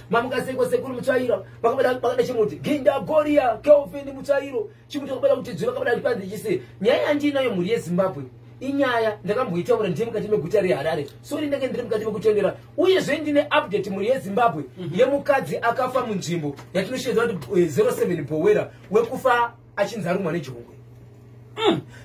Mamuka sekuru Mutsvairo? Vakabada chimuti Ginda Goria Kelvin Mutsvairo, chimuti vakabada kuti dzvi, vakabada chipanze chise. Nyaya yandinayo, mhuri yeZimbabwe, inyaya ndakamboitaura ndiri mukati meguta reHarare. Sori, ndenge ndiri mukati mekutendera. Uyezve ndine update, mhuri yeZimbabwe, yemukadzi akafa munzvimbo yatinoshevedza kuti 07 Bowera, wekufa achinzi arumwa nejongwe.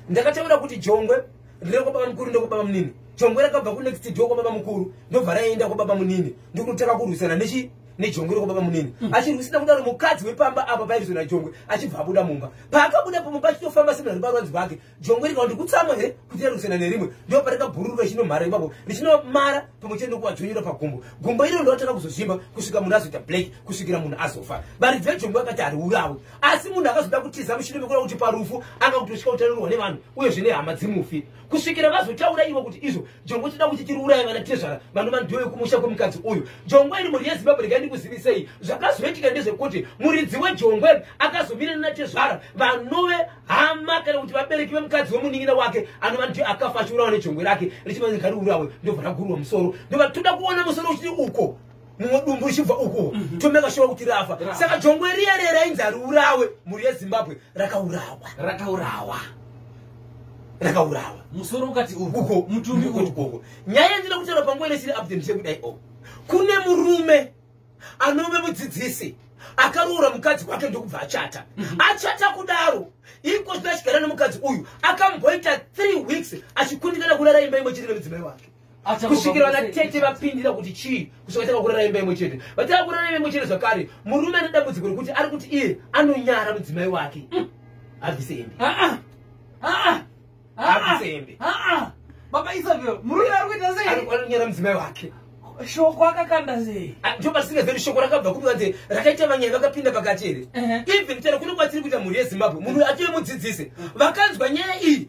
Ndakataura kuti jongwe ndere kwababa mukuru ndekwababa munini. Jongwe rakabva kunext door kwababa mukuru, ndobva raenda kwababa munini, ndokutanga kurwisana nechi nejongwe rekwababa munini. Achirwisana kudaro, mukadzi wepamba apa pairizona jongwe achibva abuda mumba. Paakabuda pamumba achitofamba semunhu ari paruvanzi rwake, jongwe rikawa ndikutsamwa here kuti rarwisana nerimwe, ndo parakabhururuka richinomhara ipapo, richinomara pamwe chete ndokuwadzvonyera pagumbo. Gumbo iro ndotanga kuzozvimba kusvika munhu azoita black, kusvikira munhu azofa. Varidzi vejongwe vakati hariurawe, asi munhu akazoda kutiza mushure mekuona kuti parufu anga kutosvika kutanurwa nevanhu, uyezve nehama dzimufi, kusvikira vazotaura ivo kuti izvo jongwe toda kuti tiriuraye vana tezvara vanova ndiyo yekumusha kwemukadzi uyu. Jongwe iri, mhuri yeZimbabwe, regai ndikuzivisei zvakazoitika. Ndezvekuti muridzi wejongwe akazomirana natezvara vanove hama kana kuti vabereki vemukadzi wemunin'ina wake anova ndiyo akafa achiurawa nejongwe rake, richivanzi ngariurawe. Ndobva ragurwa musoro, ndobva toda kuona musoro uchiti uko, mumwe dumbu richibva uko, tomeka shuwa kuti rafa. Saka jongwe riya riya rainzi hariurawe, mhuri yeZimbabwe, rakaurawa. Rakaurawa. Rakaurawa. Musoro ukati uko, uko, mutumbi uko, uko. Uko. Nyaya yandinoda kutaura panguva ino isiri update ndechekudai o, kune murume anove mudzidzisi akaroora mukadzi wake, ndokubva achata. Achata kudaro, iko zvino achigara nemukadzi uyu, akamboita 3 weeks achikundikana kurara imba imwe chete nemudzimai wake, kusvikira vana tete vapindira kuti chii, kusvika tanga kurara imba imwe chete. Vatanga kurara imba imwe chete zvakare, murume ane dambudziko rekuti ari kuti iye anonyara mudzimai wake abvise hembe. Ah, ah, ah, Abvise hembe. Ah, baba Isabel, murume ari kuita sei? Anonyara mudzimai wake. Shoko akakanda sei? Ah, ndo pasingazivi shoko rakabva kupi, kanzi rakaita vanyaya vakapinda pakati here. Even tero kune kwatiri kuita, mhuri yeZimbabwe, munhu atove mudzidzisi, vakanzwa nyaya iyi,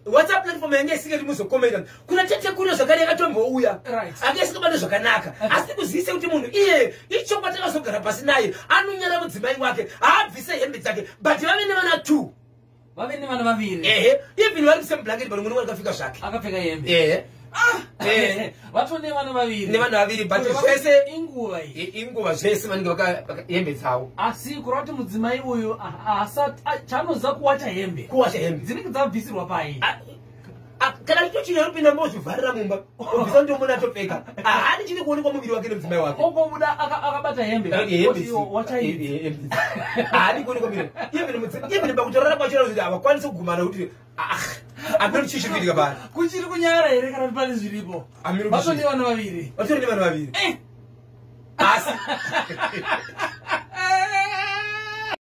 WhatsApp platform yange isingati muzokomenta kuna tete kure zvakare yakatombouya. Anga isingabate zvakanaka, asi kuzivise kuti munhu iye ichokwadi takazogara pasi naye, anonyara mudzimai wake, haabvise hembe dzake, but vave nevana two. Vave nevana vaviri. Ehe, even vari kusame blanket, but mumwe akapfeka zvake. Akapfeka hembe. Ehe. Ah! Vatova nevana vaviri. Nevana vaviri, but Kureva zvese kuti inguva iyi. Inguva zvese vanenge hembe dzavo. Asi kureva kuti mudzimai uyu haasati chaanoziva kuwacha hembe. Kuwacha hembe. Dzinenge dzabvisirwa pai? Ah, kana chitochinyarupinda mozvivharira mumba, obvisa, ndomona atopfeka, haadi chine kuonekwa muviri wake nemudzimai wake. Ongobuda akabata hembe. Hembe. Oti iwo, wacha idzi. Haadi kuonekwa muviri, even pakutorara kwacho kuti havakwanisi kugumana, kuti ameno chii chiri kuitika pari. Kuchiri kunyara here kana kuti pane zviripo? Hameno. Vato nevana vaviri. Vatori nevana vaviri. Eh! Asi